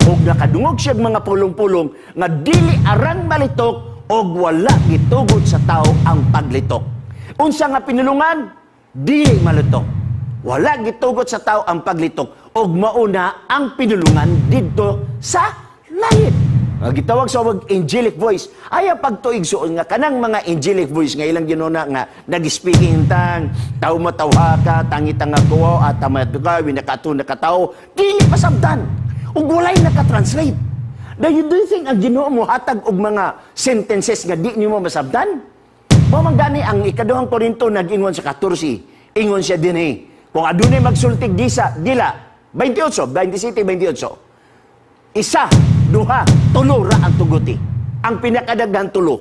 Ug nakadungog siya mga pulong-pulong nga dili aran malitok og wala gitugot sa tao ang paglitok. Unsa nga pinulungan? Dili malitok. Wala gitugot sa tao ang paglitok og mauna ang pinulungan didto sa langit. Nga gitawag sa wag angelic voice. Ay ang pagtuig suon nga kanang mga angelic voice nga ilang ginuna nga nag-speaking in tongue, tao matawha ka, tangi tanga kuwa, at tamat ka, winakato nakatao, dili pasabdan. Ug walay naka-translate. Do you think ang Ginoo mo hatag og mga sentences nga di nimo masabdan? Mao man gani ang ikaduhang Korinto nag-ingon sa 14. Ingon siya dinhi. Kung adunay magsultig disa, dila 28, 27, 28. Isa, duha, tulo ra ang tuguti. Ang pinakadaghan tulo.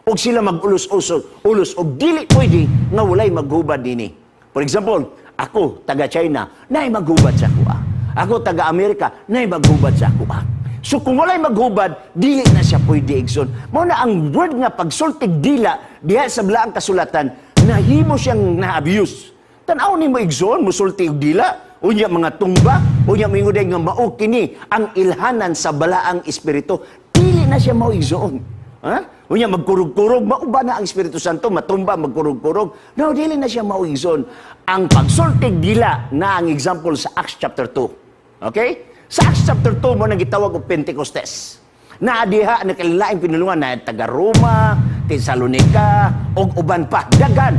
Og sila mag-ulos-ulos, ulos og dili pwede nga walay maghubad dinhi. For example, ako taga China, naay maghubad sa akoa. Ako taga Amerika, naay maghubad sa akoa. So kung walay maghubad, dili na siya pwede, igsoon. Mao na ang word nga pagsultig dila diha sa Balaang Kasulatan, nahimo siyang na-abuse. Tan-aw nimo, igsoon, musulti og dila, unya mga tumba, unya moingon nga mao kini ang ilhanan sa Balaang Espiritu. Dili na siya mao, igsoon. Ha? Unya magkurog-kurog, mao ba na ang Espiritu Santo matumba magkurog-kurog? No, dili na siya mao, igsoon. Ang pagsultig dila na ang example sa Acts chapter 2. Okay? Sa Acts chapter 2 mo nang gitawag og Pentecostes. Na diha nakalilaing pinulungan na taga Roma, Tesalonica, ug uban pa daghan,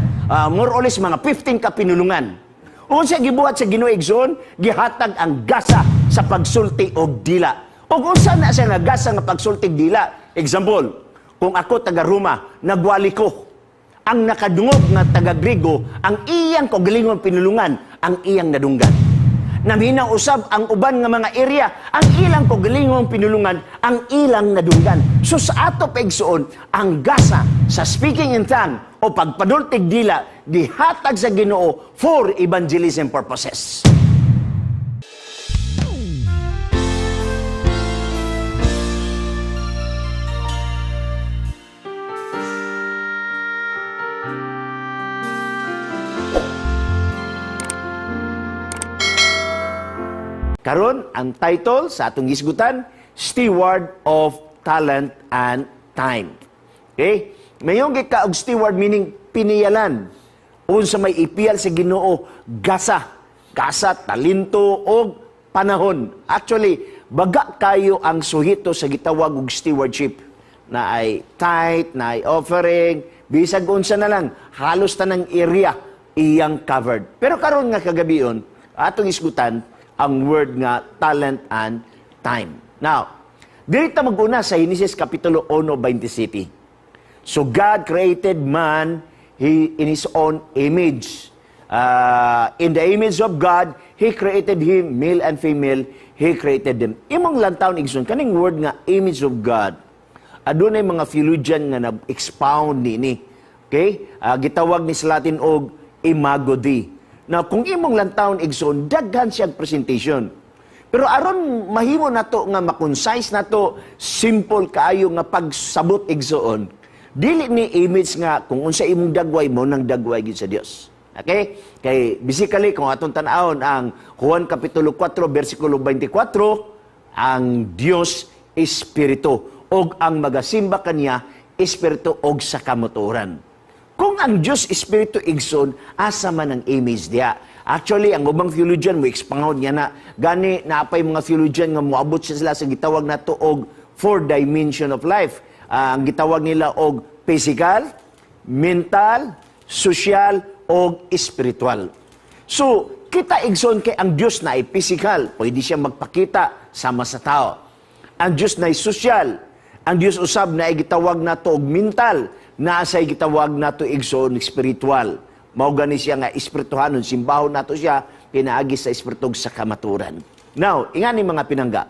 more or less mga 15 ka pinulungan. Unsa gibuhat sa Ginoo, igsoon? Gihatag ang gasa sa pagsulti og dila. Ug unsa na siya nga gasa nga pagsulti og dila? Example, kung ako taga Roma, nagwali ko. Ang nakadungog nga taga Grigo, ang iyang kaugalingong pinulungan, ang iyang nadunggan. Naminaw usab ang uban nga mga area, ang ilang kaugalingong pinulungan, ang ilang nadunggan. So sa ato pa, igsoon, ang gasa sa speaking in tongue o pagpadultig dila gihatag sa Ginoo for evangelism purposes. Karon, ang title sa atong hisgutan, Steward of Talent and Time. Okay? Mayong ka og steward, meaning piniyalan. Unsa may ipiyal sa Ginoo, gasa. Gasa, talento og panahon. Actually, baga kayo ang suhito sa gitawag og stewardship na ay tithe, na ay offering, bisag unsa na lang, halos tanang area iyang covered. Pero karon nga kagabion, atong isgutan ang word nga talent and time. Now, diri ta mag-una sa Genesis Kapitulo 1:27. So God created man in His own image. In the image of God, He created him, male and female, He created them. Imong lantawon, igsoon, kaning word nga image of God, adunay mga theologian nga nag-expound nini. Okay? Gitawag ni sa Latin og imago Dei. Now, kung imong lantawon, igsoon, daghan siyang presentation. Pero aron mahimo nato nga ma-concise nato, simple kaayo nga pagsabot, igsoon, dili ni image nga kung unsa imong dagway mo nang dagway gid sa Dios. Okay? Kay basically kung atong tan-awon ang Juan Kapitulo 4 bersikulo 24, ang Dios espiritu ug ang magasimba kaniya espiritu og sa kamatuoran. Kung ang Dios espiritu, igsoon, asa man ang image diha? Actually, ang ubang theologian mo expound niya na gani naapay mga theologian nga moabot sila sa gitawag nato og four dimension of life. Ang gitawag nila og physical, mental, social og spiritual. So, kita, igsoon, kay ang Dios na ay physical, pwede siya magpakita sama sa tao. Ang Dios na ay social, ang Dios usab na ay gitawag nato og mental, naa say gitawag nato, igsoon, spiritual. Mao gani siya nga espirituhanon, simbahon nato siya pinaagi sa espiritu sa kamaturan. Now, ingani mga pinangga.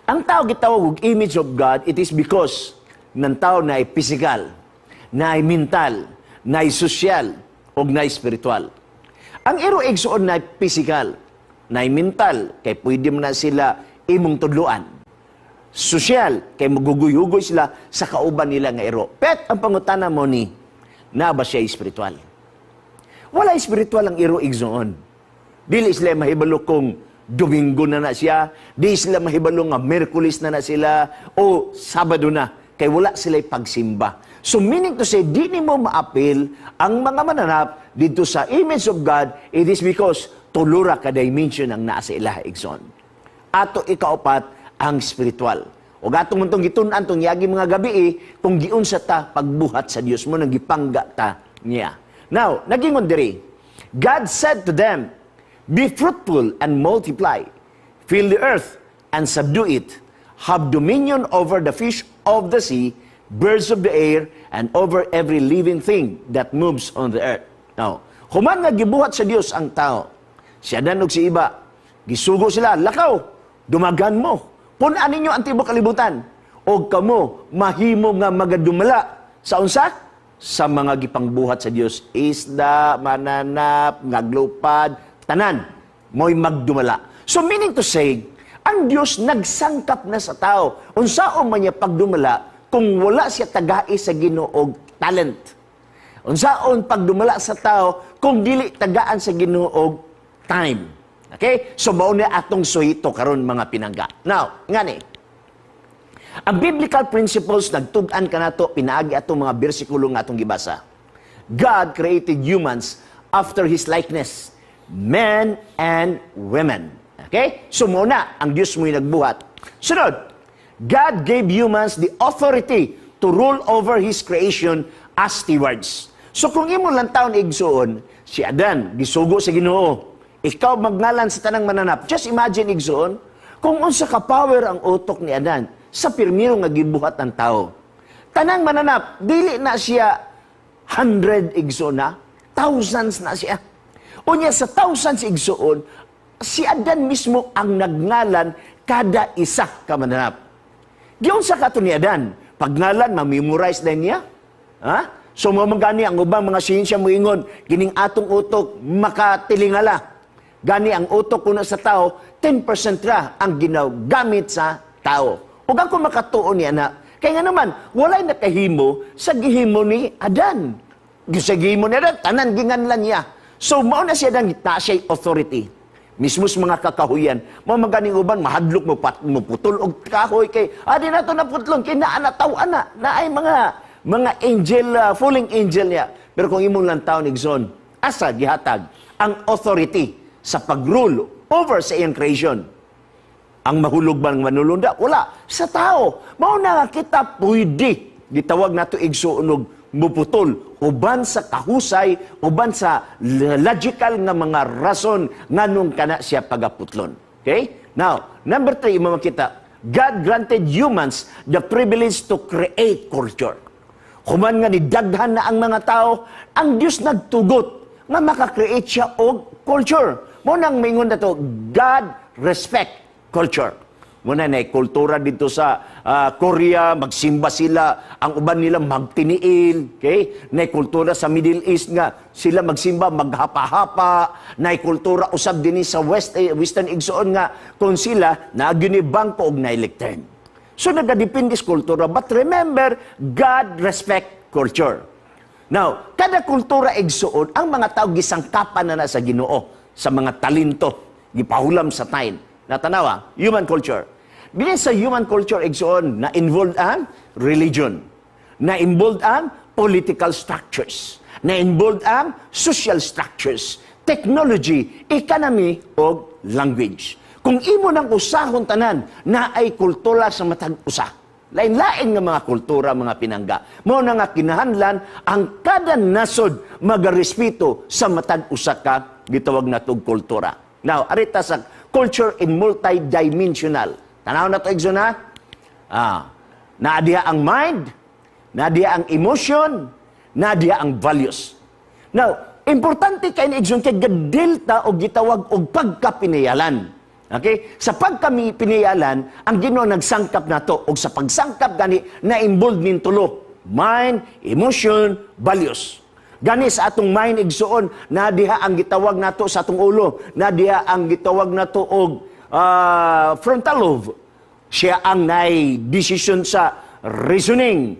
Ang tao gitawag og image of God, it is because ng tao na ay physical, na ay mental, na ay social, og na ay spiritual. Ang iro, igsoon, na ay physical, na ay mental, kay pwede mo na sila imong tudluan. Social, kay maguguy-hugoy sila sa kauban nila nga iro. Pet, ang pangutana mo ni, na ba siya spiritual? Wala spiritual ang iro, igsoon. Dili sila mahibalo kung Domingo na na siya, di sila mahibalo nga Miyerkules na na sila o Sabado na kay wala sila pagsimba. So meaning to say, di nimo maapil ang mga mananap dito sa image of God, it is because tulo ra ka dimension ang naa sa ilaha, igsoon. Ato ikaupat, ang spiritual. O atong man tong gitun-an tong yagi mga gabi eh, kung giunsa ta pagbuhat sa Dios mo nang gipangga ta niya. Now, nagingon diri, God said to them, "Be fruitful and multiply, fill the earth and subdue it, have dominion over the fish of the sea, birds of the air, and over every living thing that moves on the earth." Now, human nga gibuhat sa Dios ang tao, si Adan ug si Eva, gisugo sila, "Lakaw, dumagan mo, pun-an ninyo ang tibuok kalibutan, og kamo mahimo nga magadumala sa unsa? Sa mga gipangbuhat sa Dios, isda, mananap, ngaglupad, tanan, mo'y magdumala." So meaning to say, ang Dios nagsangkap na sa tao. Unsaon man niya pagdumala kung wala siya tagai sa Ginoo og talent? Unsaon pagdumala sa tao kung dili tagaan sa Ginoo og time? Okay? So mao na atong suhito karon, mga pinangga. Now, ngani. Ang biblical principles nagtug-an kanato pinaagi atong mga bersikulo nga atong gibasa. God created humans after His likeness, men and women. Okay? So mao na ang Dios mo'y nagbuhat. Sunod, God gave humans the authority to rule over His creation as stewards. So kung imo lang taon, igsuon, si Adan, gisugo sa Ginoo, "Ikaw magngalan sa tanang mananap." Just imagine, igsuon, kung unsa ka power ang utok ni Adan sa pirmiro nga gibuhat ang tao. Tanang mananap, dili na siya 100, igsuon na, thousands na siya. Unya sa thousands, igsuon, si Adan mismo ang nagngalan kada isa ka mananap. Giunsa kato ni Adan? Pagngalan, ma-memorize din niya? Ha? So mao man gani ang ubang mga siyensya moingon, kining atong utok makatilingala. Gani ang utok kuno sa tao, 10% ra ang ginagamit sa tao. Ug ako makatuo niya na, kaya nga naman, walay nakahimo sa gihimo ni Adan. Sa gihimo ni Adan, tanan ginganlan niya. So mao na siya dan na siya authority. Mismo sa mga kakahuyan, mao man ganing uban mahadlok mo pat mo putol og kahoy kay adi na to naputlon kay naa na taw ana, naay mga angel, falling angel niya. Pero kung imong lang taon, igsoon, asa gihatag ang authority sa pag-rule over sa iyang creation? Ang mahulog ba ng manulunda? Wala. Sa tao. Mao na nga kita pwede. Gitawag nato, igsuon, og muputol uban sa kahusay, uban sa logical nga mga rason nganong kana siya pagaputlon. Okay? Now, number 3, imo makita, God granted humans the privilege to create culture. Human nga ni daghan na ang mga tao, ang Dios nagtugot nga maka-create siya og culture. Mao nang mingon na to, God respect culture. Mao na kultura dito sa Korea, magsimba sila, ang uban nila magtiniil, okay? Na kultura sa Middle East nga sila magsimba maghapa-hapa, na kultura usab dinhi sa Western, igsoon, nga kung sila naagi ni bangko og naay lectern. So nagadepende sa kultura, but remember, God respect culture. Now, kada kultura, igsuon, ang mga tao gisangkapan na na sa Ginoo sa mga talento, gipahulam sa time. Natanawa, human culture. Dinhi sa human culture, igsuon, na involved ang religion, na involved ang political structures, na involved ang social structures, technology, economy, o language. Kung imo nang usahon tanan, na ay kultura sa matag usa. Lain-lain nga mga kultura, mga pinangga. Mao na nga kinahanglan ang kada nasod magarespeto sa matag usa ka gitawag natog kultura. Now, arita sa culture in multidimensional. Tanaw na to, igsoon, ha? Naa diha ang mind, naa diha ang emotion, naa diha ang values. Now, importante kay ni, igsoon, kay gadilta og gitawag og pagkapinayalan. Okay? Sa pagkapinayalan, ang Ginoo nagsangkap nato og sa pagsangkap gani na involved nin tulo: mind, emotion, values. Gani sa atong mind, igsuon, na diha ang gitawag nato sa atong ulo, na diha ang gitawag nato og frontal lobe. Siya ang nay decision sa reasoning,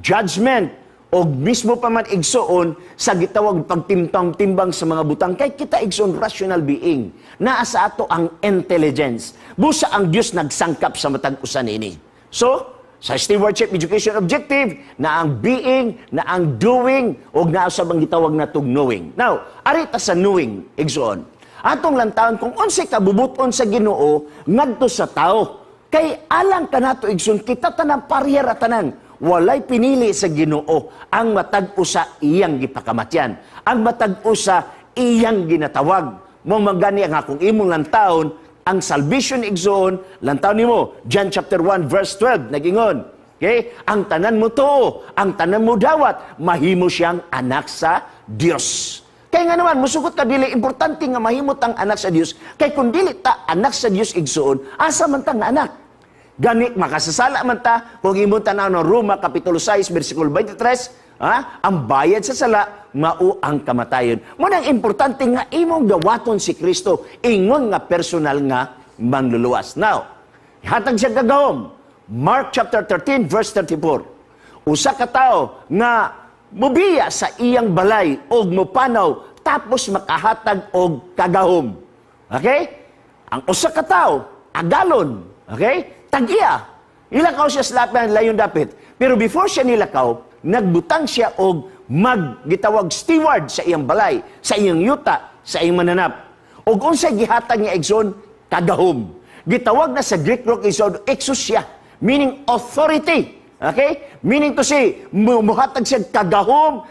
judgment, Og mismo pa man, igsuon, sa gitawag pagtimbang-timbang sa mga butang, kay kita, igsuon, rational being. Naa sa ato ang intelligence. Busa ang Dios nagsangkap sa matag usa niini. So, sa stewardship education objective, na ang being, na ang doing, og naa sa bang gitawag na knowing. Now, ari ta sa knowing, igsuon. Atong lantawon kung unsay kabubuton sa Ginoo ngadto sa tao. Kay alang kanato, igsoon, kita tanan parehara tanan. Walay pinili sa Ginoo ang matag usa iyang gipakamatyan. Ang matag usa iyang ginatawag. Mao man gani ang akong imong lantawon ang salvation, igsoon, lantawon nimo John chapter 1 verse 12, nagingon. Okay? Ang tanan mo tuo, ang tanan mo dawat, mahimo siyang anak sa Dios. Kaya nga naman, musugot ka dili, importante nga mahimo tang anak sa Dios. Kay kung dili ta anak sa Dios, igsoon, asa man ta nga anak? Gani, makasasala man ta, kung imong tanaw ng Roma, Kapitulo 6, versikulo 23, ha? Ang bayad sa sala, mao ang kamatayon. Mao nang importante nga imong dawaton si Kristo, ingon nga personal nga manluluwas. Now, hatag siya kagahom. Mark chapter 13, verse 34. Usa ka tawo nga mubiya sa iyang balay og mupanaw tapos makahatag og kagahom. Okay? Ang usa ka tawo, agalon. Okay? Tag-iya. Ilakaw siya sa lapan layon dapit. Pero before siya nilakaw, nagbutang siya og maggitawag steward sa iyang balay, sa iyang yuta, sa iyang mananap. Og unsay gihatag niya, igsoon? Kagahom. Gitawag na sa Greek word, igsoon, exousia, meaning authority. Okay? Meaning to say, muhatag siya kagahom,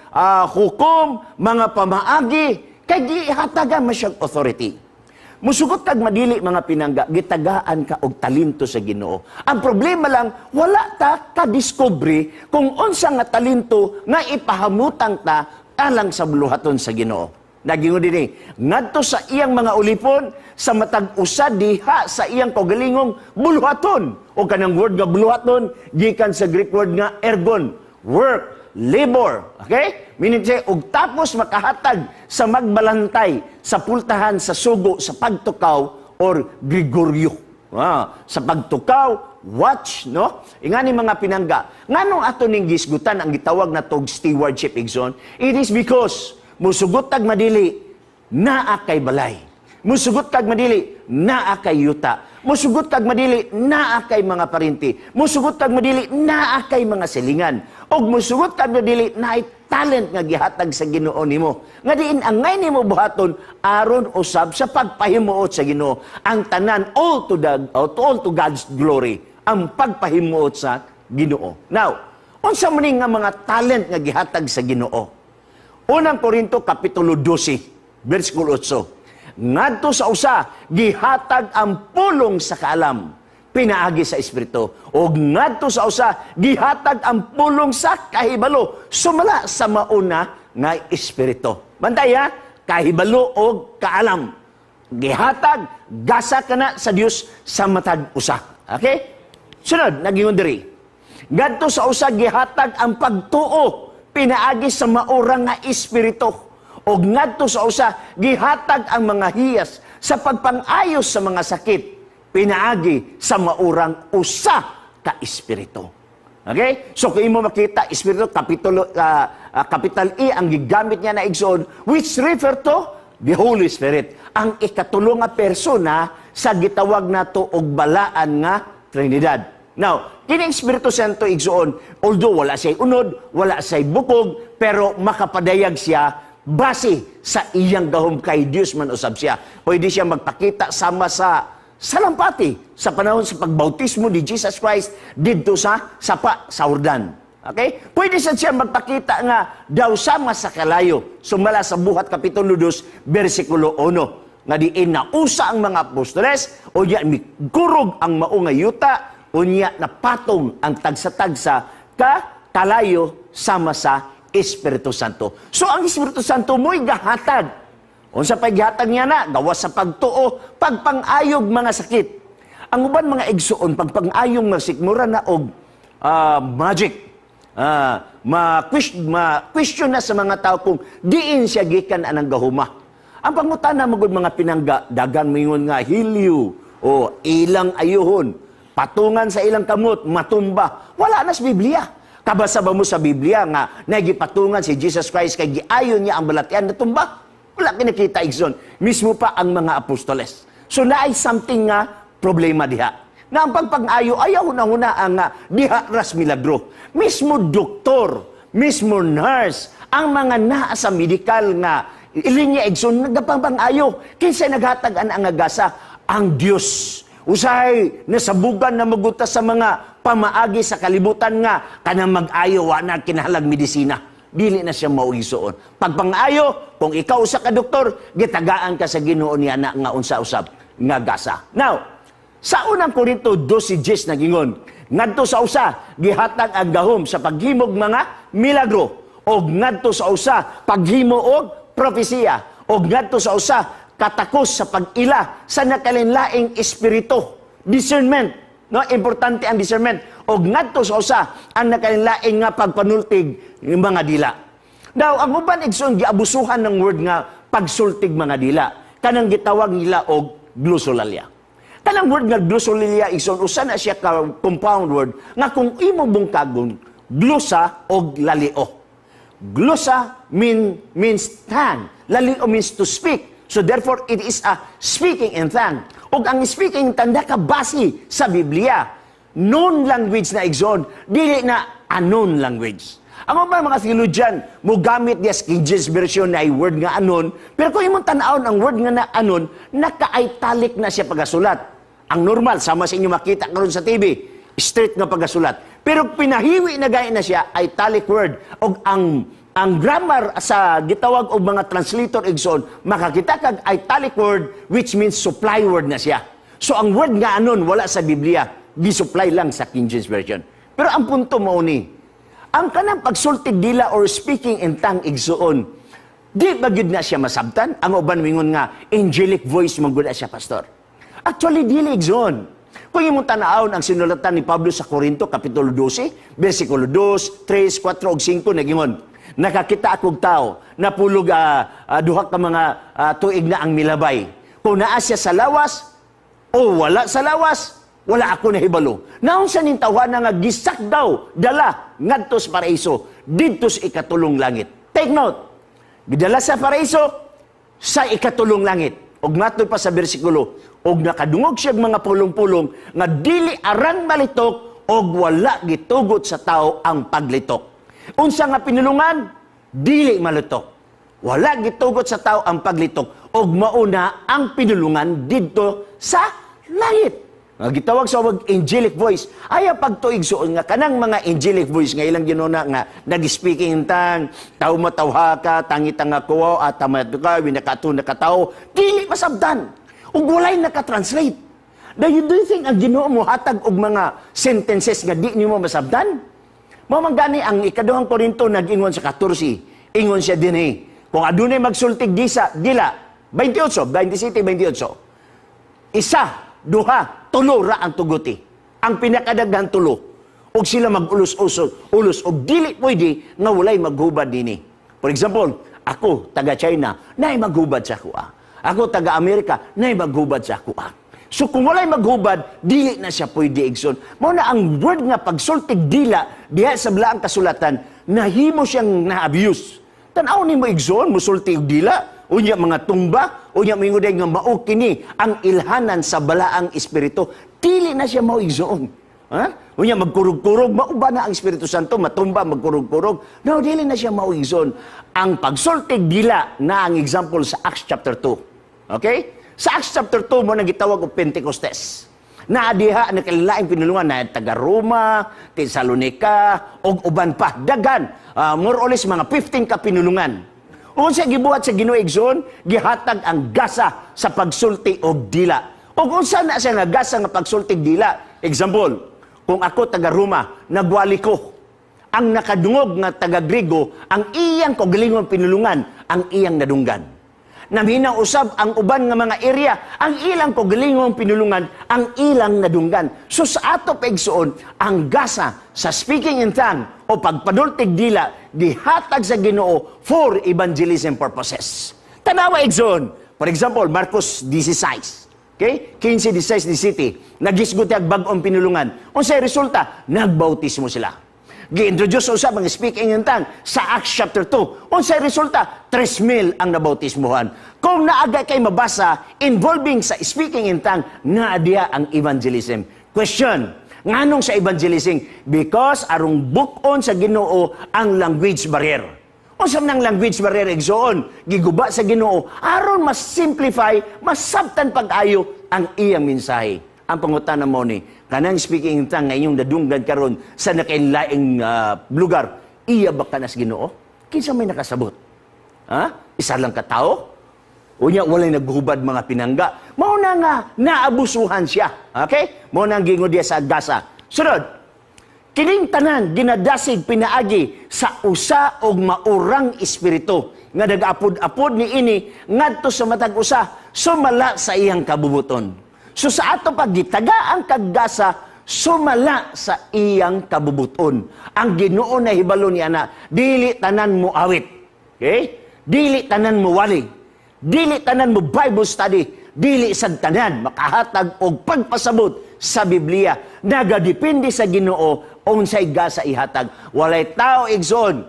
hukom, mga pamaagi, kay gihatagan man siyang authority. Musugot kag madili, mga pinangga, gitagaan ka og talento sa Ginoo. Ang problema lang, wala ta ka-discovery kung unsa nga talento nga ipahamutang ta alang sa buluhaton sa Ginoo. Nagingon dinhi, ngadto sa iyang mga ulipon, sa matag usa diha sa iyang kaugalingong buluhaton. O kanang word nga buluhaton, gikan sa Greek word nga ergon, work, labor. Okay? Meaning say, og tapos makahatag sa magbalantay sa pultahan sa sugo sa pagtukaw or Gregorio. Sa pagtukaw, watch, no? Ingani, mga pinangga, nganong ato ning gisgutan ang gitawag na tog stewardship, igsoon? It is because musugot tag madili, naa kay balay. Musugot kag madili, naa kay yuta. Musugot kag madili, naa kay mga parinti. Musugot kag madili, naa kay mga silingan. Og musugot kag madili, naay talent nga gihatag sa Ginoo nimo. Nga diin angay nimo buhaton aron usab sa pagpahimuot sa Ginoo. Ang tanan, all to God's glory. Ang pagpahimuot sa Ginoo. Now, unsa man ni nga mga talent nga gihatag sa Ginoo? Unang Korinto kapitulo 12, versikulo 8. Ngadto sa usa gihatag ang pulong sa kaalam pinaagi sa Espiritu. Og ngadto sa usa gihatag ang pulong sa kahibalo sumala sa mauna nga Espiritu. Bantay ha, kahibalo og kaalam. Gihatag gasa kana sa Dios sa matag usa. Okay? Sunod, nagingon diri. Ngadto sa usa gihatag ang pagtuo pinaagi sa maura nga Espiritu. Og ngadto sa usa gihatag ang mga hiyas sa pagpang-ayos sa mga sakit pinaagi sa maurang usa ka Espiritu. Okay? So kung imo makita, Espiritu kapitulo capital E ang gigamit niya na, igsoon, which refer to the Holy Spirit. Ang ikatulo nga persona sa gitawag nato og balaan nga Trinidad. Now, kini Espiritu Santo, igsoon, although wala siya'y unod, wala siya'y bukog, pero makapadayag siya base sa iyang gahom kay Dios man usab siya. Pwede siya magpakita sama sa salampati sa panahon sa pagbautismo ni Jesus Christ didto sa sapa sa Jordan. Okay? Pwede sad siya magpakita nga daw sama sa kalayo sumala sa Buhat Kapitulo 2 versikulo 1 nga diin nausa ang mga apostoles o unya mikurog ang mao nga yuta, unya napatong ang tagsa-tagsa ka kalayo sama sa Espiritu Santo. So ang Espiritu Santo mo'y gahatag. Unsa pa'y gihatag niya na? Gawas sa pagtuo, pagpang-ayog mga sakit. Ang uban, mga igsuon, pagpang-ayog mga sakit, mura na og magic. Ma-question na sa mga tao kung diin siya gikan anang gahuma. Ang pangutana magud, mga pinangga, dagan mingon nga hilyo o ilang ayuhon, patungan sa ilang kamot, matumba. Wala na sa Biblia. Kabasa ba mo sa Biblia nga nagipatungan si Jesus Christ kay giayon niya ang balatian, natumba? Wala kinakita, igsoon. Mismo pa ang mga apostoles. So naay something nga problema diha. Na ang pagpang-ayo, ayaw na-huna ang diha ras milagro. Mismo doktor, mismo nurse, ang mga naa sa medical nga linya, igsoon, nagapangpang-ayo. Kinsa naghatag ana nga gasa? Ang Dios. Usahay nasabugan na maguta sa mga pamaagi sa kalibutan nga kanang mag-ayo wa na kinahalag medisina. Dili na siya mao, igsoon. Pagpang-ayo, kung ikaw usa ka doktor, gitagaan ka sa Ginoo niya na nga unsa usab nga gasa. Now, sa Unang Korinto 12:10 nagingon, ngadto sa usa gihatag ang gahom sa paghimog mga milagro, og ngadto sa usa paghimo og propesiya, og ngadto sa usa katakos sa pag-ila sa nakalinlaing espiritu, discernment. No, importante ang discernment. Og ngadto sa usa ang nakalinlaing nga pagpanultig ng mga dila. Now, ang uban, igsoon, giabusuhan ng word nga pagsultig mga dila. Kanang gitawag nila og glossolalia. Kanang word nga glossolalia, igsoon, usa na siya ka compound word nga kung imo bungkagon, glossa og lalio. Glossa means tongue. Lalio means to speak. So therefore, it is a speaking in tongue. Og ang speaking in tongue nakabase sa Biblia. Known language na, igsoon, dili na unknown language. Ang mga theologian mo gamit niya sa King James Version na ay word nga anon, pero kung imong tan-awon ang word nga na anon, naka-italic na siya pagasulat. Ang normal, sama sa inyo makita karon sa TV, straight nga pagasulat. Pero pinahiwi na gaya na siya, italic word. Og ang grammar sa gitawag og mga translator, igsoon, makakita kag italic word, which means supply word na siya. So ang word nga anon wala sa Biblia, gi-supply lang sa King James Version. Pero ang punto mao ni, ang kanang pagsultig dila or speaking in tongue, igsoon, di ba gyud na siya masabtan? Ang uban mingon nga angelic voice man gud na siya, pastor. Actually dili, igsoon. Kung imong tan-awon ang sinulatan ni Pablo sa Korinto, kapitulo 12, versikulo 2, 3, 4 ug 5, nagingon, nakakita akong tao napulog duha ka mga tuig na ang milabay. Kung naa siya sa lawas o wala sa lawas, wala ako nahibalo. Naunsa ning tawhana nga gisakdaw dala ngadto sa paraiso didto sa ikatulong langit. Take note. Gidala sa paraiso sa ikatulong langit. Og matod pa sa bersikulo, og nakadungog siya mga pulong-pulong nga dili aran malitok og wala gitugot sa tao ang paglitok. Unsa nga pinulungan? Dili malitok. Wala gitugot sa tao ang paglitok og mauna ang pinulungan didto sa langit. Nga gitawag sa wag angelic voice. Ayaw pagtuig suon nga kanang mga angelic voice nga ilang ginuna nga nag-speaking in tongue, tao matawha ka, tangi tanga kuwaw, at tamat ka, winakato nakatao, dili masabtan. Ug walay naka-translate. Do you think ang Ginoo mo hatag og mga sentences nga di nimo masabtan? Mao man gani ang Ikaduhang Korinto nag-ingon sa 14, ingon siya dinhi, kung adunay magsultig disa, dila, 28, 27, 28. Isa, duha, tulo ra ang tuguti. Ang pinakadaghan, tulo. Og sila mag-ulos-ulos, ulos og dili pwede nga walay maghubad dinhi. For example, ako taga China, naay maghubad sa akoa. Ako taga Amerika, naay maghubad sa akoa. So kung walay maghubad, dili na siya pwede, igsoon. Mao na ang word nga pagsultig dila diha sa Balaang Kasulatan, nahimo siyang na-abuse. Tan-aw nimo, igsoon, musulti og dila, unya mga tumba, unya moingon nga mao kini ang ilhanan sa Balaang Espiritu. Dili na siya mao, igsoon. Ha? Unya magkurog-kurog, mao ba na ang Espiritu Santo matumba, magkurog-kurog? No, dili na siya mao, igsoon. Ang pagsultig dila na ang example sa Acts chapter 2. Okay? Sa Acts chapter 2 mo nang gitawag og Pentecostes. Na diha nakalilaing pinulungan na taga Roma, Tesalonica, ug uban pa daghan, more or less mga 15 ka pinulungan. Unsa gibuhat sa Ginoo, igsoon? Gihatag ang gasa sa pagsulti og dila. Ug unsa na siya nga gasa nga pagsulti og dila? Example, kung ako taga Roma, nagwali ko. Ang nakadungog nga taga Griego, ang iyang kaugalingong pinulungan, ang iyang nadunggan. Naminaw usab ang uban nga mga area, ang ilang kaugalingong pinulungan, ang ilang nadunggan. So sa ato pa, igsoon, ang gasa sa speaking in tongue o pagpadultig dila gihatag sa Ginoo for evangelism purposes. Tanawa, igsoon. For example, Marcos 16. Okay? 15, 16, 17. Nagisgot ang bag-ong pinulungan. Unsay resulta? Nagbautismo sila. Gi-introduce usab ang speaking in tongue sa Acts chapter 2. Unsay resulta? 3,000 ang nabautismuhan. Kung naa gyud kay mabasa involving sa speaking in tongue, naa diha ang evangelism. Question, nganong sa evangelism? Because arong buk-on sa Ginoo ang language barrier. Unsa man ang language barrier, igsoon? Giguba sa Ginoo aron mas simplify, mas sabtan pag-ayo ang iyang mensahe. Ang pangutana mo ni, kanang speaking in tongue nga inyong nadunggan karon sa nakainlaing lugar, iya ba kanas Ginoo? Kinsa may nakasabot? Ha? Isa lang ka tao? Unya walay naghubad, mga pinangga. Mao na nga naabusuhan siya. Okay? Mao na ang gingon diya sa gasa. Sunod, kining tanan ginadasig pinaagi sa usa og maurang espiritu nga nag-apod-apod ni ini ngadto sa matag usa sumala sa iyang kabubuton. So sa ato paggitagaan kag gasa sumala sa iyang kabubuton. Ang Ginoo na hibalo ni ana, dili tanan mo awit. Okay? Dili tanan mo wali. Dili tanan mo Bible study. Dili sad tanan makahatag og pagpasabot sa Biblia. Nagadepende sa Ginoo unsay gasa ihatag. Walay tao, igsoon,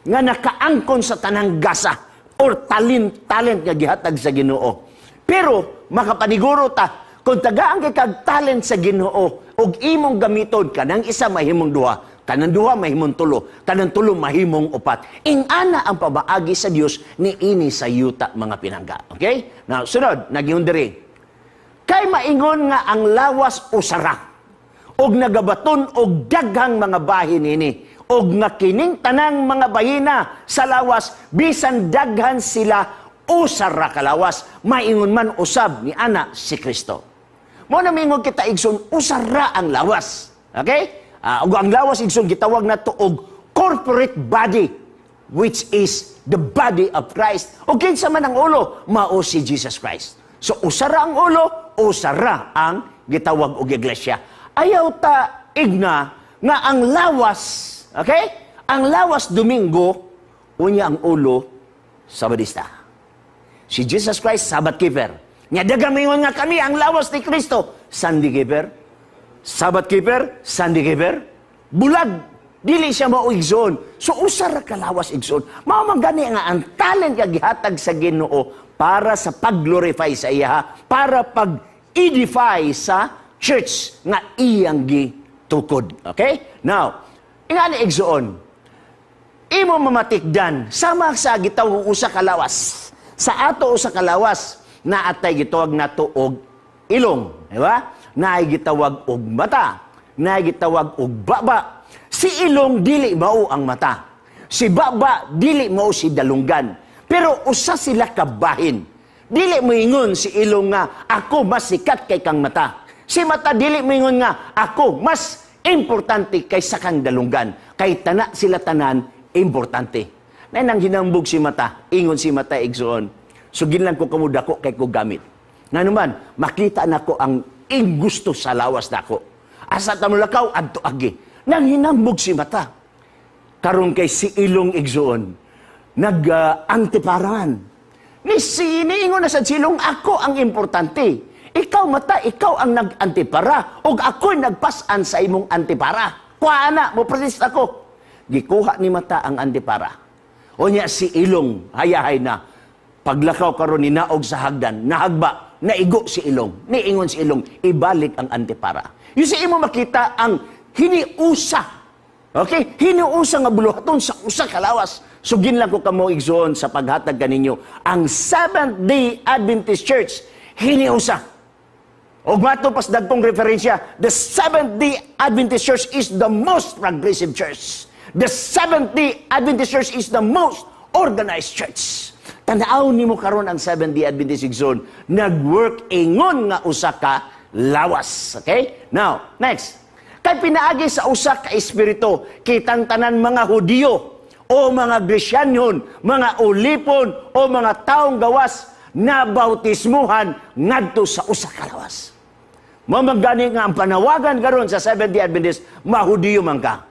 nga nakaangkon sa tanang gasa or talent talent nga gihatag sa Ginoo. Pero makapaniguro ta kung tagaan kay kag talent sa Ginoo ug imong gamiton, kanang isa mahimong duha, kanang duha mahimong tulo, kanang tulo mahimong upat. Ingana ang pamaagi sa Dios ni ini sa yuta, mga pinangga. Okay? Now, sunod, nagingon diri. Kay maingon nga ang lawas usara og nagabaton og daghang mga bahin ini, og nga kining tanang mga bahina sa lawas, bisan daghan sila, usara ka lawas, maingon man usab ni ana si Kristo. Mo na mingon kita, igsoon, usara ang lawas. Okay? Ug ang lawas, igsoon, gitawag nato og corporate body, which is the body of Christ. O kinsa man ang ulo, mao si Jesus Christ. So usara ang ulo, usara ang gitawag og iglesia. Ayaw ta igna nga ang lawas, okay? Ang lawas Domingo, unya ang ulo Sabadista. Si Jesus Christ, Sabbath keeper. Nya daghang mingon nga kami ang lawas ni Kristo. Sunday keeper, Sabbath keeper, Sunday keeper. Bulag. Dili siya mao, igsoon. So usa ra ka lawas, igsoon. Mao man gani nga ang talent nga gihatag sa Ginoo para sa pag-glorify sa iya, para pag-edify sa church nga iyang gitukod. Okay? Now, ingani, igsoon, imo mamatikdan sama sa gitawag usa ka lawas. Sa ato usa ka lawas, naatay gitawag nato og ilong, di ba? Naay gitawag og mata, naay gitawag og baba. Si ilong dili mao ang mata. Si baba dili mao si dalunggan. Pero usa sila ka bahin. Dili moingon si ilong nga ako mas sikat kay kang mata. Si mata dili moingon nga ako mas importante kaysa kang dalunggan. Kay tana sila tanan importante. Na nang hinambog si mata, ingon si mata, igsoon, "Sugin lang ko kamo, dako kay ko gamit. Nga naman, makita nako ang ingusto sa lawas nako. Asa ta lakaw, adto agi." Nang hinambog si mata. Karon kay si ilong, igsoon, nag antiparan. Ni si niingon na sa silong, "Ako ang importante. Ikaw mata, ikaw ang nag-antipara. Og ako'y nagpasan sa imong antipara. Kuha na, mo protest ako." Gikuha ni mata ang antipara. O niya si ilong, hayahay na. Paglakaw karon ni naog sa hagdan, nahagba, naigo si ilong. Niingon si ilong, "Ibalik ang antipara." Yung sa imo makita ang hiniusa. Okay? Hiniusa nga buluhaton sa usa ka lawas. Sugin lang ko kamo, igsoon, sa paghatag kaninyo. Ang Seventh-day Adventist Church, hiniusa. Og mato pas dagkong referensya, the Seventh-day Adventist Church is the most progressive church. The Seventh-day Adventist Church is the most organized church. Tanaw nimo karon ang Seventh-day Adventist, igsoon, nag-work ingon nga usa ka lawas. Okay? Now, next. Kay pinaagi sa usa ka espiritu, kitang tanan, mga Hudiyo o mga Gresyanhon, mga ulipon o mga taong gawas, na bautismuhan ngadto sa usa ka lawas. Mao man gani nga ang panawagan karon sa Seventh-day Adventist, mahudiyo man ka,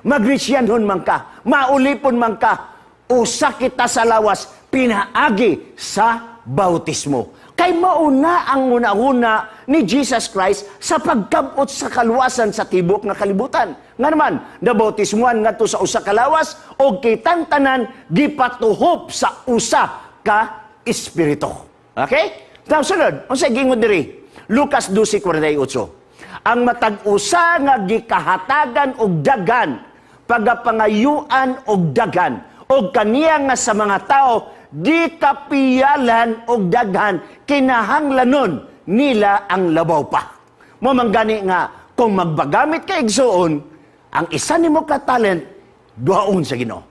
magresiyanhon man ka, maulipon man ka, usa kita sa lawas pinaagi sa bautismo. Kay mauna ang una-una ni Jesus Christ sa pagkabot sa kaluwasan sa tibok nga kalibutan. Nga naman, nabautismuhan ngadto sa usa ka lawas o kitang tanan gipatuhop sa usa ka espiritu. Okay? Now, sunod, unsay gingon diri? Lucas 12:48. Ang matag usa nga gikahatagan og daghan, pagapangayuan og daghan, og kaniya nga sa mga tao di kapiyalan og daghan, kinahanglanon nila ang labaw pa. Mao man gani nga kung magbagamit ka, igsuon, ang isa nimo ka talent, duhaon sa Ginoo.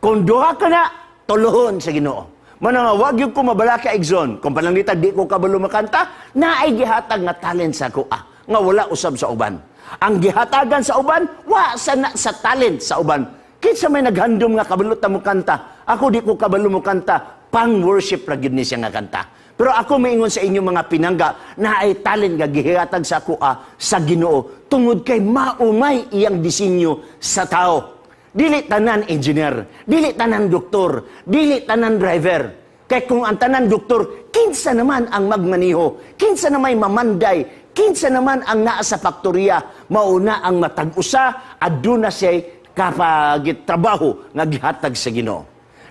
Kung duha ka na, tulohon sa Ginoo. Mao na nga wag gyud ko mabalaka, igsoon. Kung pananglitan di ko kabalo makanta, naay gihatag nga talent sa ako nga wala usab sa uban. Ang gihatagan sa uban, wa sa na sa talent sa uban. Kinsa may naghandom nga kabalo ta mo kanta? Ako di ko kabalo mo kanta, pang worship ra gyud ni siya nga kanta. Pero ako maingon sa inyong mga pinangga, naay talent nga gihatag sa ako sa Ginoo tungod kay maumay iyang disenyo sa tao. Dili tanan engineer, dili tanan doktor, dili tanan driver. Kay kung ang tanan doktor, kinsa naman ang magmaniho, kinsa naman mamanday, kinsa naman ang naa sa faktorya, mauna ang matag usa aduna siya kapag trabaho nga gihatag sa Ginoo.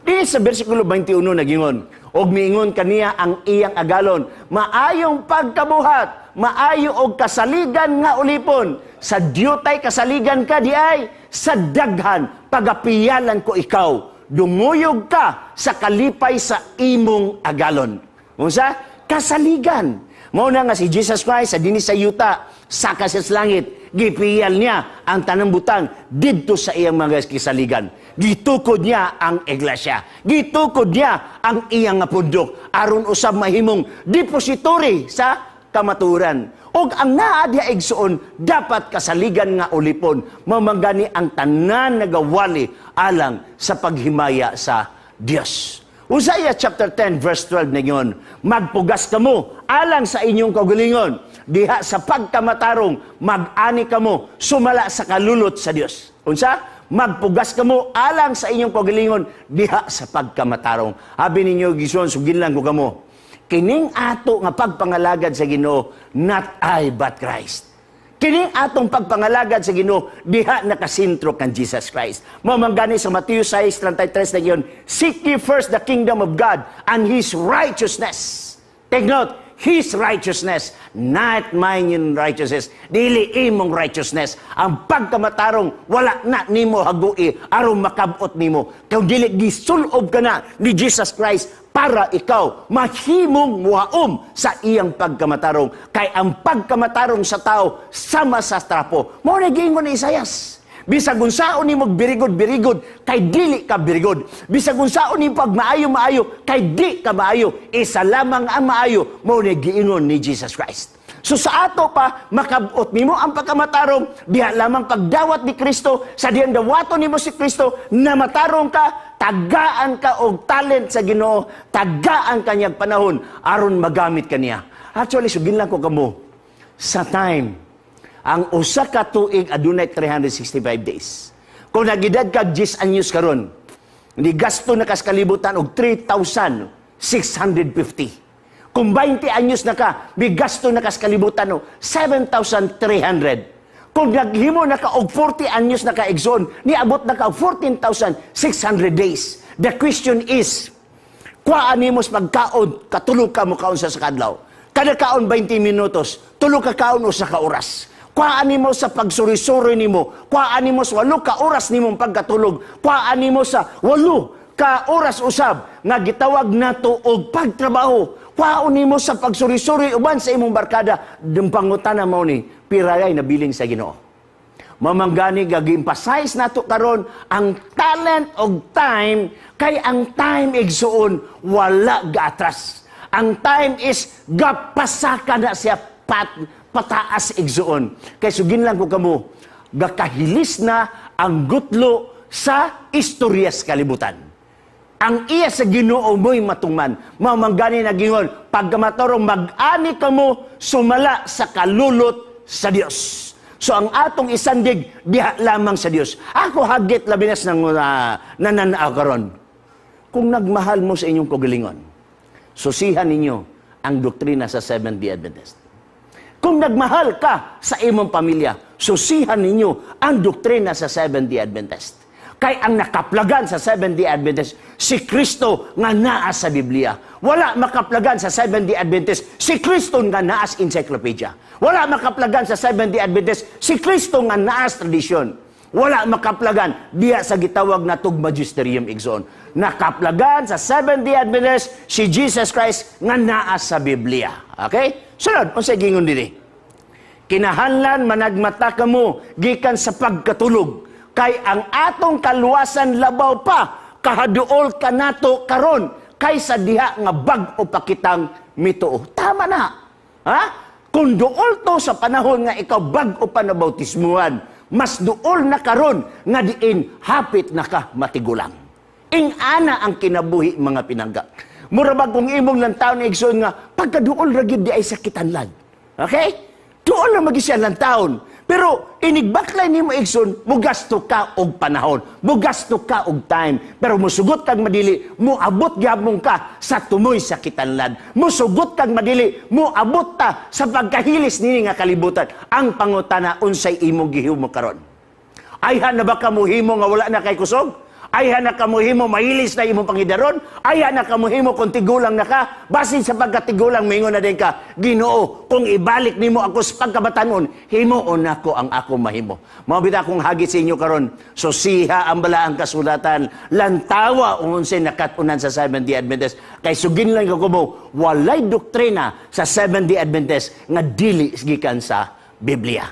Dili sa bersikulo 21 nagingon, og miingon kaniya ang iyang agalon, "Maayong pagkabuhat, maayo og kasaligan nga ulipon. Sa diyutay kasaligan ka di ay, sa daghan pagapiyalan ko ikaw. Dumuyog ka sa kalipay sa imong agalon." Unsa? Kasaligan. Mao na nga si Jesus Christ sa dinhi sa yuta, saka sa langit, gipiyal niya ang tanang butang didto sa iyang mga kisaligan. Gitukod niya ang iglesia. Gitukod niya ang iyang nga pundok aron usab mahimong depository sa kamaturan. Og ang naa diha, igsuon, dapat kasaligan nga ulipon. Mao man gani ang tanan nagawali alang sa paghimaya sa Dios. Hosea chapter 10 verse 12 ningon, "Magpugas kamo alang sa inyong kaugalingon diha sa pagkamatarong, mag-ani kamo sumala sa kalulot sa Dios." Unsa? Magpugas kamo alang sa inyong kaugalingon diha sa pagkamatarong. Abi ninyo, igsoon, sugin lang ko kamo. Kining ato nga pagpangalagad sa Ginoo, not I but Christ. Kining atong pagpangalagad sa Ginoo, diha nakasentro kan Jesus Christ. Mao man gani sa Matthew 6:33 na yun, "Seek ye first the kingdom of God and His righteousness." Take note, His righteousness, not mine righteousness. Dili imong righteousness. Ang pagkamatarong, wala na nimo hagui aron makabot nimo. Kung dili gisulob ka na ni Jesus Christ para ikaw mahimong muhaom sa iyang pagkamatarong. Kay ang pagkamatarong sa tao sama sa trapo. Mao na giingon ni Isayas. Bisag unsaon nimo birigod-birigod, kay dili ka birigod. Bisag unsaon nimo pag maayo-maayo, kay di ka maayo. Isa lamang ang maayo, mao na giingon ni Jesus Christ. So sa ato pa, makabot nimo ang pagkamatarong, diha lamang pagdawat ni Kristo, sa diyang dawaton nimo si Kristo, na matarong ka, tagaan ka og talent sa Ginoo, tagaan ka niyang panahon, aron magamit ka niya. Actually, sugin lang ko kamo, sa time, ang usa ka tuig adunay 365 days. Kung nagedad ka 10 anyos karon, ni gasto na kas kalibutan og 3,650. Kung 20 anyos na ka, may gasto na kas kalibutan og 7,300. Kung naghimo na ka og 40 anyos na ka, igsoon, niabot na ka og 14,600 days. The question is, kuhaan nimo sa pagkaon, katulog ka mo kaon sa kadlaw. Kada kaon 20 minutos, tulo ka kaon usa ka oras. Kuhaan nimo sa pagsuri-suri nimo, kuhaan nimo sa 8 ka oras nimong pagkatulog, kuhaan nimo sa 8 ka oras usab nga gitawag nato og pagtrabaho. Kuhaan nimo sa pagsuri-suri uban sa imong barkada, pangutana mao ni, pirayay nabiling sa Ginoo? Mao man gani gi-emphasize nato karon ang talent og time, kay ang time, igsuon, wala gaatras. Ang time is gapasaka na siya pataas, igsuon. Kay sugin lang ko kamo, gakahilis na ang gutlo sa istorya sa kalibutan. Ang iya sa Ginoo mo'y matungman. Mao man gani nagingon, pagkamatarong, mag-ani kamo sumala sa kalulot sa Dios. So ang atong isandig diha lamang sa Dios. Ako hagit labi nas nang nananaw karon. Kung nagmahal mo sa inyong kaugalingon, susihan ninyo ang doktrina sa Seventh-day Adventist. Kung nagmahal ka sa imong pamilya, susihan ninyo ang doktrina sa Seventh-day Adventist. Kay ang nakaplagan sa Seventh-day Adventist, si Kristo nga naa sa Biblia. Wala makaplagan sa Seventh-day Adventist, si Kristo nga naa sa encyclopedia. Wala makaplagan sa Seventh-day Adventist, si Kristo nga naa sa tradisyon. Wala makaplagan diya sa gitawag na tug magisterium, igsoon. Nakaplagan sa Seventh-day Adventist si Jesus Christ nga naa sa Biblia. Okay? Sunod, unsay gingon dinhi? Kinahanglan managmata kamo gikan sa pagkatulog, kay ang atong kaluwasan labaw pa kahaduol kanato karon kaysa diha nga bag-o pa kitang mituo. Tama na. Ha? Kung duol to sa panahon nga ikaw bag-o pa na bautismuhan, mas duol na karon nga diin hapit na ka matigulang. Ing-ana ang kinabuhi, mga pinangga. Mura ba kung imong lantaw ni, igsoon, nga pagkaduol ra gyud di ay sa kitanlan. Okay? Duol na magi siya taon. Pero inigbaklay nimo, igsoon, mugasto ka og panahon, mugasto ka og time. Pero musugot kag madili, muabot gyapon ka sa tumoy sa kitanlan. Musugot kag madili, muabot ta sa pagkahilis nini nga kalibutan. Ang pangutana, unsay imong gihimo karon? Ayhan na ba ka muhimo nga wala na kay kusog? Ayhan na ka muhimo mahilis na imong pangidaron? Ayhan na ka muhimo kung tigulang na ka? Basin sa pagkatigulang, mingon na din ka, "Ginoo, kung ibalik nimo ako sa pagkabatanon, himuon nako ang ako mahimo." Mao bitaw akong hagit sa inyo karon, susiha ang balaang kasulatan, lantawa kung unsay nakat-unan sa Seventh-day Adventist. Kay sugin lang ko mo, walay doktrina sa Seventh-day Adventist nga dili gikan sa Biblia.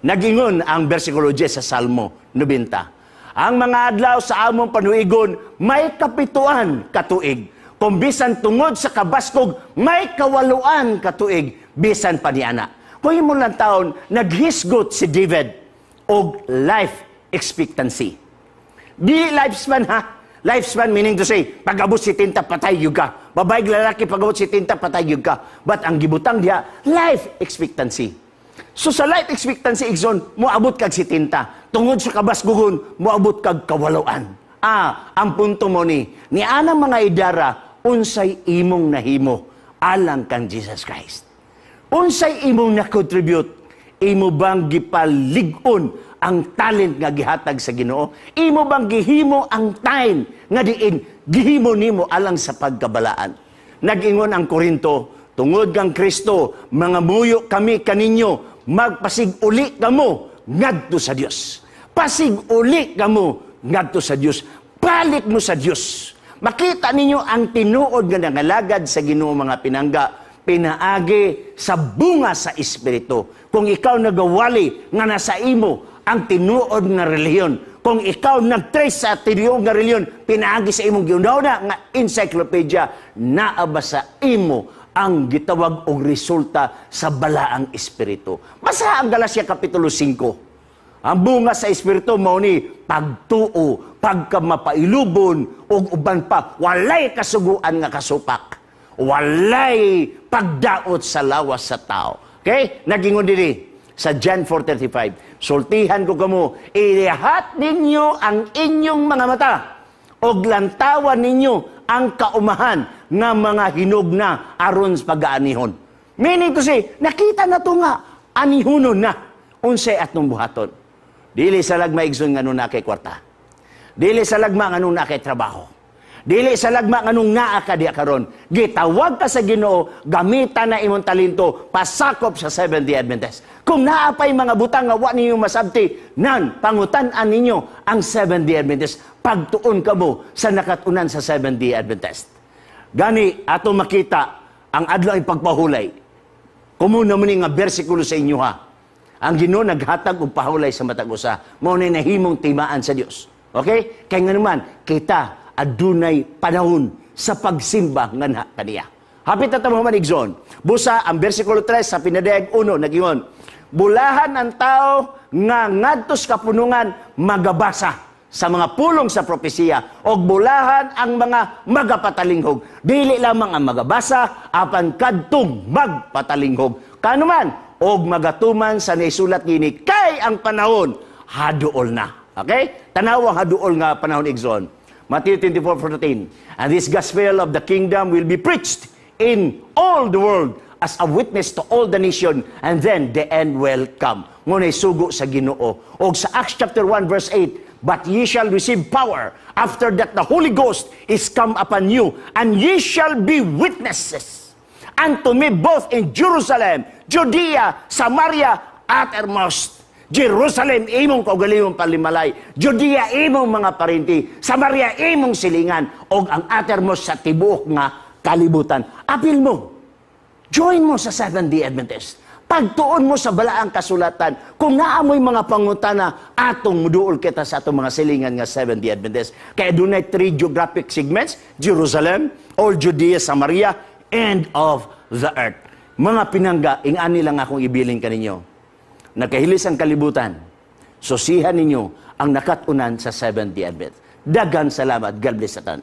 Nagingon ang versikulo 10 sa Salmo 90. Ang mga adlaw sa among panuigon may 7 katuig. Kung bisan tungod sa kabaskog, may 8 katuig, bisan pa niana. Kung imo lang taon, naghisgot si David og life expectancy. Di lifespan ha. Lifespan meaning to say, pag-abot 70, patay gyud ka. Babae, lalaki, pag-abot 70, patay gyud ka. But ang gibutang diha, life expectancy. So sa life expectancy, igsoon, moabot kag 70. Tungod sa kabaskugon, moabot kag 8. Ah, ang punto mo ni anang mga idara, unsay imong nahimo alang kang Jesus Christ? Unsay imong na-contribute? Imo bang gipalig-on ang talent nga gihatag sa Ginoo? Imo bang gihimo ang time nga diin gihimo nimo alang sa pagkabalaan? Nag-ingon ang Korinto, tungod kang Kristo, mga muyo kami kaninyo, magpasig-uli kamo ngadto sa Dios. Pasig-uli kamo ngadto sa Dios. Balik mo sa Dios. Makita ninyo ang tinuod nga nangalagad sa Ginoo, mga pinangga, pinaagi sa bunga sa Espiritu. Kung ikaw nagawali nga nasa imo ang tinuod nga relihiyon, kung ikaw nag-trace sa tinuod nga relihiyon, pinaagi sa imong giuna nga encyclopedia, naa ba sa imo ang gitawag og resulta sa balaang espiritu? Basa ang Galacia Kapitulo 5. Ang bunga sa espiritu mao ni pagtuo, pagkamapailubon ug uban pa, walay kasuguan nga kasupak. Walay pagdaot sa lawas sa tao. Okay? Nagingon dinhi sa John 4:35. Sultihan ko kamo, ilihat ninyo ang inyong mga mata og lantawan ninyo ang kaumahan nga mga hinog na aron sa pag-aanihon. Meaning to say, nakita na to nga, anihunon na, unsay atong buhaton? Dili sa lagma, igsoon, nga naa kay kwarta. Dili sa lagma nga naa kay trabaho. Dili sa lagma nganong naa ka diya karon. Gitawag ka sa Ginoo, gamitan na imong talento, pasakop sa Seventh-day Adventist. Kung naa pa'y mga butang nga wa ninyo masabti, nan pangutan-an ninyo ang Seventh-day Adventist. Pagtuon kamo sa nakatunan sa Seventh-day Adventist. Gani ato makita ang adlaw ay pagpahulay. Kumo na mo ni nga bersikulo sa inyo ha. Ang Ginoo naghatag og pahulay sa matag usa. Mao ni nahimong timaan sa Dios. Okay? Kay nga naman kita adunay panahon sa pagsimba nga na kaniya. Hapit na tamo man, igsoon. Busa ang bersikulo 3 sa Pinadayag 1, nagingon, bulahan ang tao nga ngadto sa kapunungan magabasa sa mga pulong sa propesiya og bulahan ang mga magapatalinghog. Dili lamang ang magabasa apan kadtong magpatalinghog. Kanuman og magatuman sa naisulat kini, kay ang panahon haduol na. Okay? Tanawa haduol nga panahon, igsoon. Matthew 24:14. And this gospel of the kingdom will be preached in all the world as a witness to all the nation, and then the end will come. Mao nay sugo sa Ginoo. Og sa Acts chapter 1 verse 8, "But ye shall receive power after that the Holy Ghost is come upon you, and ye shall be witnesses unto me both in Jerusalem, Judea, Samaria, uttermost." Jerusalem, imong kaugalingong palimalay. Judea, imong mga parinti. Samaria, imong silingan. Og ang uttermost, sa tibuok nga kalibutan. Apil mo. Join mo sa Seventh-day Adventist. Pagtuon mo sa balaang kasulatan, kung naa moy mga pangutana, atong muduol kita sa atong mga silingan nga Seventh-day Adventist. Kaya dunay three geographic segments: Jerusalem, all Judea, Samaria, end of the earth. Mga pinangga, ingani lang akong ibilin kaninyo. Nakahilis ang kalibutan. Susihan ninyo ang nakatunan sa Seventh-day Adventist. Daghang salamat. God bless sa tanan.